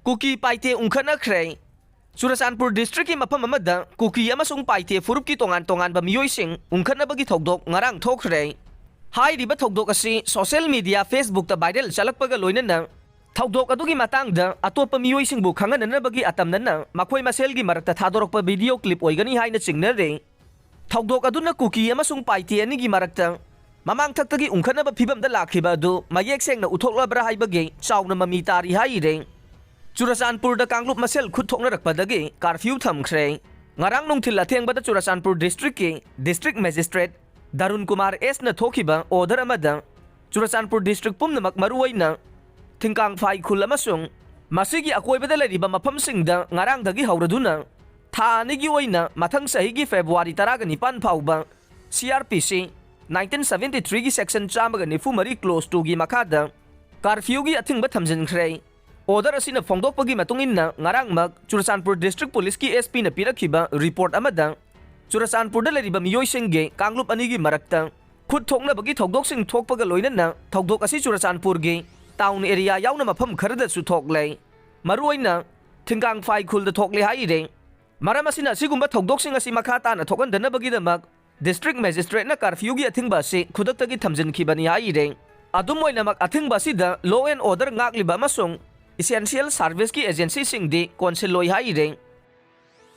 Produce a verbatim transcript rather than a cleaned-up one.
ꯀꯨꯀꯤ ꯄꯥꯏꯇꯦ ꯎꯪꯈꯠꯅꯈ꯭ꯔꯦ꯫ ꯆꯨꯔꯆꯥꯟꯄꯨꯔ ꯗꯤꯁꯇ꯭ꯔꯤꯛꯀꯤ ꯃꯐꯝ ꯑꯃꯗ ꯀꯨꯀꯤ ꯑꯃꯁꯨꯡ ꯄꯥꯏꯇꯦ ꯐꯨꯔꯨꯞꯀꯤ ꯇꯣꯉꯥꯟ ꯇꯣꯉꯥꯟꯕ ꯃꯤꯑꯣꯏꯁꯤꯡ ꯎꯪꯈꯠꯅꯕꯒꯤ ꯊꯧꯗꯣꯛ ꯉꯔꯥꯡ ꯊꯣꯛꯈ꯭ꯔꯦ꯫ ꯍꯥꯏꯔꯤꯕ ꯊꯧꯗꯣꯛ ꯑꯁꯤ ꯁꯣꯁꯤꯌꯦꯜ ꯃꯤꯗꯤꯌꯥ Facebookꯇ ꯚꯥꯏꯔꯦꯜ ꯆꯠꯂꯛꯄꯒ ꯂꯣꯏꯅꯅ ꯊꯧꯗꯣꯛ ꯑꯗꯨꯒꯤ ꯃꯇꯥꯡꯗ ꯑꯇꯣꯞꯄ ꯃꯤꯑꯣꯏꯁꯤꯡꯕꯨ ꯈꯪꯍꯟꯅꯅꯕꯒꯤ ꯑꯇꯝꯅꯅ ꯃꯈꯣꯏ ꯃꯁꯦꯜꯒꯤ ꯃꯔꯛꯇ ꯊꯥꯗꯣꯔꯛꯄ ꯚꯤꯗꯤꯑꯣ ꯀ꯭ꯂꯤꯞ ꯑꯣꯏꯒꯅꯤ ꯍꯥꯏꯅ ꯆꯤꯡꯅꯔꯦ꯫ ꯊꯧꯗꯣꯛ ꯑꯗꯨꯅ ꯀꯨꯀꯤ ꯑꯃꯁꯨꯡ ꯄꯥꯏꯇꯦ ꯑꯅꯤꯒꯤ ꯃꯔꯛꯇ ꯃꯃꯥꯡꯊꯛꯇꯒꯤ ꯎꯪꯈꯠꯅꯕ ꯐꯤꯕꯝꯗ ꯂꯥꯛꯈꯤꯕ ꯑꯗꯨ ꯃꯌꯦꯛ ꯁꯦꯡꯅ ꯎꯠꯊꯣꯛꯂꯕ꯭ꯔꯥ ꯍꯥꯏꯕꯒꯤ ꯆꯥꯎꯅ ꯃꯃꯤ ꯇꯥꯔꯤ ꯍꯥꯏꯔꯦ꯫ ꯆꯨꯔꯆꯥꯟꯄꯨꯔꯗ ꯀꯥꯡꯂꯨꯞ ꯃꯁꯦꯜ ꯈꯨꯠ ꯊꯣꯛꯅꯔꯛꯄꯗꯒꯤ ꯀꯥꯔꯐ꯭ꯌꯨ ꯊꯝꯈ꯭ꯔꯦ꯫ ꯉꯔꯥꯡ ꯅꯨꯡꯊꯤꯜ ꯑꯊꯦꯡꯕꯗ ꯆꯨꯔꯆꯥꯟꯄꯨꯔ ꯗꯤꯁꯇ꯭ꯔꯤꯛꯀꯤ ꯗꯤꯁꯇ꯭ꯔꯤꯛ ꯃꯦꯖꯤꯁꯇ꯭ꯔꯦꯠ ꯗꯔꯨꯟ ꯀꯨꯃꯥꯔ ꯑꯦꯁꯅ ꯊꯣꯛꯈꯤꯕ ꯑꯣꯔꯗꯔ ꯑꯃꯗ ꯆꯨꯔꯆꯥꯟꯄꯨꯔ ꯗꯤꯁꯇ꯭ꯔꯤꯛ ꯄꯨꯝꯅꯃꯛ, ꯃꯔꯨꯑꯣꯏꯅ ꯊꯤꯡꯀꯥꯡꯐꯥꯏ ꯈꯨꯜ ꯑꯃꯁꯨꯡ ꯃꯁꯤꯒꯤ ꯑꯀꯣꯏꯕꯗ ꯂꯩꯔꯤꯕ ꯃꯐꯝꯁꯤꯡꯗ ꯉꯔꯥꯡꯗꯒꯤ ꯍꯧꯔꯗꯨꯅ ꯊꯥ ꯑꯅꯤꯒꯤ ꯑꯣꯏꯅ ꯃꯊꯪ ꯆꯍꯤꯒꯤ ꯐꯦꯕ꯭ꯔꯨꯋꯥꯔꯤ ꯇꯔꯥꯒ ꯅꯤꯄꯥꯟ ꯐꯥꯎꯕ C R P C nineteen seventy threeꯒꯤ section ꯆꯥꯝꯃꯒ ꯅꯤꯐꯨ ꯃꯔꯤ clause twoꯒꯤ ꯃꯈꯥꯗ ꯀꯥꯔꯐ꯭ꯌꯨꯒꯤ ꯑꯊꯤꯡꯕ ꯊꯝꯖꯤꯟꯈ꯭ꯔꯦ꯫ ꯑꯣꯔꯗꯔ ꯑꯁꯤꯅ ꯐꯣꯡꯗꯣꯛꯄꯒꯤ ꯃꯇꯨꯡ ꯏꯟꯅ, ꯉꯔꯥꯡꯃꯛ ꯆꯨꯔꯆꯥꯟꯄꯨꯔ ꯗꯤꯁꯇ꯭ꯔꯤꯛ ꯄꯨꯂꯤꯁꯀꯤ S Pꯅ ꯄꯤꯔꯛꯈꯤꯕ ꯔꯤꯄꯣꯔꯠ ꯑꯃꯗ ꯆꯨꯔꯆꯥꯟꯄꯨꯔꯗ ꯂꯩꯔꯤꯕ ꯃꯤꯑꯣꯏꯁꯤꯡꯒꯤ ꯀꯥꯡꯂꯨꯞ ꯑꯅꯤꯒꯤ ꯃꯔꯛꯇ ꯈꯨꯠ ꯊꯣꯛꯅꯕꯒꯤ ꯊꯧꯗꯣꯛꯁꯤꯡ ꯊꯣꯛꯄꯒ ꯂꯣꯏꯅꯅ ꯊꯧꯗꯣꯛ ꯑꯁꯤ ꯆꯨꯔꯆꯥꯟꯄꯨꯔꯒꯤ ꯇꯥꯎꯟ ꯑꯦꯔꯤꯌꯥ ꯌꯥꯎꯅ ꯃꯐꯝ ꯈꯔꯗꯁꯨ ꯊꯣꯛꯂꯦ꯫ ꯃꯔꯨꯑꯣꯏꯅ ꯊꯤꯡꯀꯥꯡꯐꯥꯏ ꯈꯨꯜꯗ ꯊꯣꯛꯂꯦ ꯍꯥꯏꯔꯦ꯫ ꯃꯔꯝ ꯑꯁꯤꯅ ꯑꯁꯤꯒꯨꯝꯕ ꯊꯧꯗꯣꯛꯁꯤꯡ ꯑꯁꯤ ꯃꯈꯥ ꯇꯥꯅ ꯊꯣꯛꯍꯟꯗꯅꯕꯒꯤꯗꯃꯛ ꯗꯤꯁꯇ꯭ꯔꯤꯛ ꯃꯦꯖꯤꯁꯇ꯭ꯔꯦꯠꯅ ꯀꯥꯔꯐ꯭ꯌꯨꯒꯤ ꯑꯊꯤꯡꯕ ꯑꯁꯤ ꯈꯨꯗꯛꯇꯒꯤ ꯊꯝꯖꯤꯟꯈꯤꯕꯅꯤ ꯍꯥꯏꯔꯦ꯫ ꯑꯗꯨꯝ ꯑꯣꯏꯅꯃꯛ, ꯑꯊꯤꯡꯕ ꯑꯁꯤꯗ law and order ꯉꯥꯛꯂꯤꯕ ꯑꯃꯁꯨꯡ essential serviceꯀꯤ agencyꯁꯤꯡꯗꯤ ꯀꯣꯟꯁꯤꯜꯂꯣꯏ ꯍꯥꯏꯔꯦ꯫